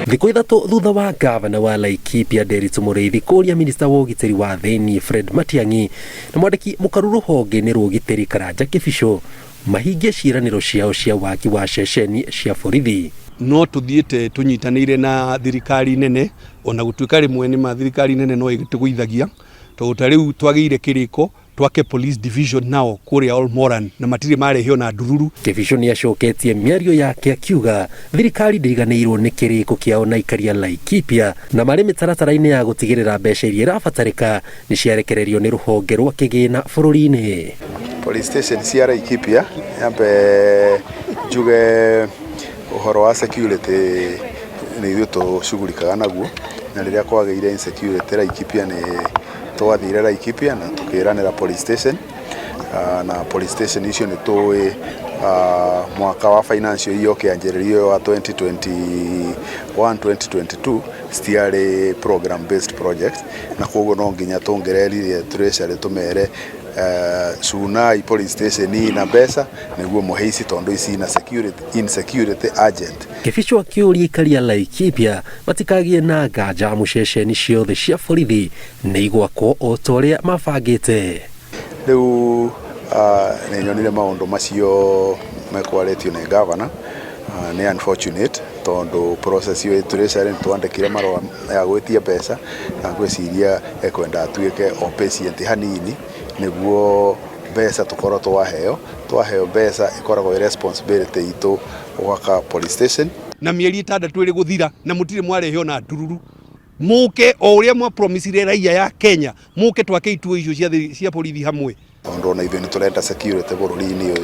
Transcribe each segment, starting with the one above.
Thikũ 3 thutha wa gavana wa Laikipia Nderitu Mũrĩithi kũria minista wa ũgitĩri wa thĩinĩ Fred Matiang'i na mwandĩki mũkaru rũhonge-inĩ rwa ũgitĩri Karanja Kĩbicũ mahingie ciĩranĩro ciao cia waki wa ceceni cia borithi. No tũthiĩte tũnyitanĩire na thirikari nene, ona gũtuĩka rĩmwe nĩ ma thirikari nene no ĩtũgũithagia, tondũ ta rĩu twagĩire kĩrĩko twake police division nao kũrĩa Olmoran na matirĩ marehe ona ndururu. Kĩbicũ nĩacoketie mĩario yake akiuga thirikari ndĩriganĩirwo nĩ kĩrĩko kĩao na aikari a Laikipia na marĩ mĩtaratara-inĩ ya gũtigĩrĩra mbeca iria irabatarĩka nĩ ciarekererio nĩ rũhonge rwa kĩgĩna bũrũri-inĩ. Police station cia Laikipia nyambe njuge ũhoro wa security nĩ ithuĩ tũcugurikaga naguo, na rĩrĩa kwagĩire insecurity Laikipia nĩ twathire Laikipia na tũkĩranĩra police station, na police station icio nĩ tũĩ mwaka wa financial year ũkĩanjĩrĩria ũyũ wa 2021 2022 citiarĩ program based project, na koguo no nginya tũngĩrerire treasury tũmere cunai police station na mbeca nĩguo mũhe ici tondũ ici ina security, insecurity agent. Kĩbicũ akĩũria aikari a Laikipia matikagie na nganja amu ceceni ciothe cia borithi nĩ igwakwo o ta ũrĩa mabangĩte. Rĩu nĩ nyonire maũndũ macio mekwarĩtio nĩ gavana, nĩ unfortunate tondũ process ĩyo treasury nĩ twandĩkire marũa ya gwĩtia mbeca na ngwĩciria ekwenda atuĩke o patient hanini nĩguo mbeca tũkorwo twaheo mbeca ĩkoragwo ĩ responsibility itũ gwaka police station. Na mĩeri 6 ĩrĩ gũthira na mũtirĩ mwarehe ona ndururu, mũke o ũrĩa mwapromisire raia ya Kenya, mũke twake ituo icio cia borithi hamwe. Tondũ ona ithuĩ nĩ tũrenda security bũrũri-inĩ ũyũ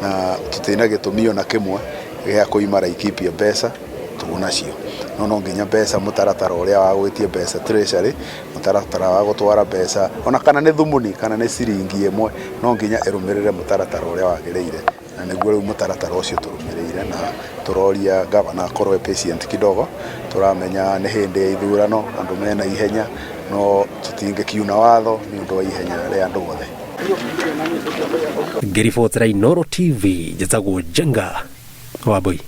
na tũtirĩ gĩtũmi ona kĩmwe gĩa kũima Laikipia mbeca tũnacio, no nginya mbeca mũtaratara ũrĩa wa gwĩtia mbeca treasury, mũtaratara wa gũtwara mbeca ona kana nĩ thumuni kana nĩ ciringi ĩmwe no nginya ĩrũmĩrĩre mũtaratara ũrĩa wagĩrĩire, na nĩguo rĩu mũtaratara ũcio tũrũmĩrĩire na tũroria gavana akorwo e patient kidogo. Tũramenya nĩ hĩndĩ ya ithurano andũ mena ihenya, no tũtingĩkiuna watho nĩ ũndũ wa ihenya rĩa andũ othe. Ngĩribotera Inooro TV, njĩtagwo Njenga Wambui.